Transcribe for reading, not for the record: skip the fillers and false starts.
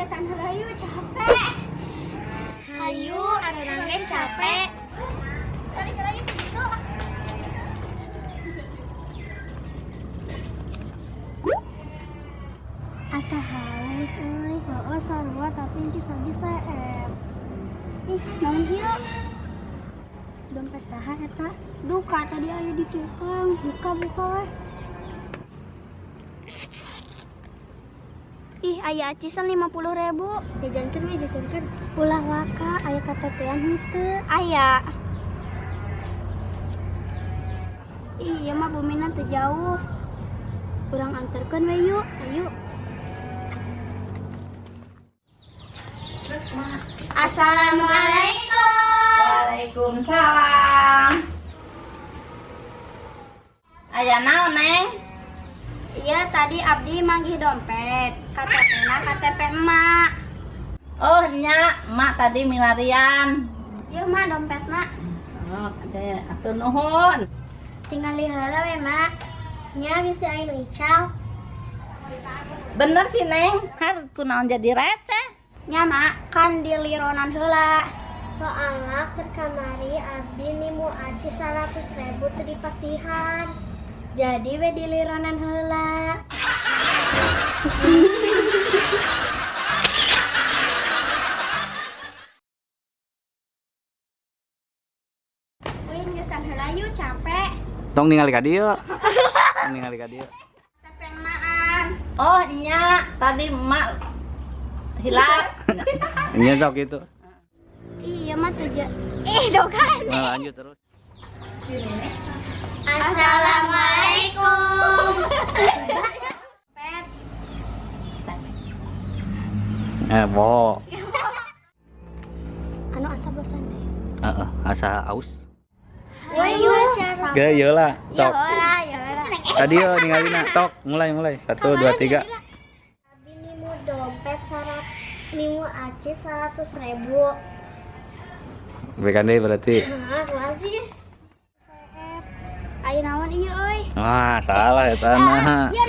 Geus heula yuk, capek. Hayu, arurang ge capek. Cari heula yuk gitu. Asa haus euy, heueuh sarua tapi incis lagi seep. Ih, naon ieu? Dompet saha eta? Duka tadi aya di tukang. Buka-buka weh. Ih, aya acisan 50.000. Jajankeun we, jajankeun. Ulah waka, aya KTP-an henteu. Aya. Ih, ieu mah bumina teu jauh. Urang anterkeun we yuk, ayo. Assalamualaikum. Waalaikumsalam. Aya naon, Neng? Iya, tadi abdi manggih dompet. KTP-na KTP emak. Oh, nya, emak tadi milarian. Ieu mah dompetna. Oh, ade, atur nuhun. Tingali heula we, Mak. Nya bisi aya nu ical. Bener sih, Neng. Har kunaon jadi receh? Nya, Mak, kan dilironan heula. Soalna keur kamari abdi nimu aci 100.000 teu dipasihan. Jadi we dilironan heula. Wih, geusan heula yuk, capek. Tong ningali ka dieu. Tong ningali ka dieu. KTP emaan. Oh, nya, tadi emak hilap. Nya sok gitu. Iya mah teu dogan. Nah, lanjut terus. Assalamualaikum. Pet. Bo. Anu asa bosan deh. Heeh, asa aus. Ayo cara. Ge ieu lah, sok. Ya lah. Tadi yo ningalina, sok mulai mulai. 1 2 3. Abi nimu dompet syarat nimu aci 100.000. BKD berarti. Hah, kumaha sih? Ayo naon ieu euy? Wah, salah eta mah. Ieu.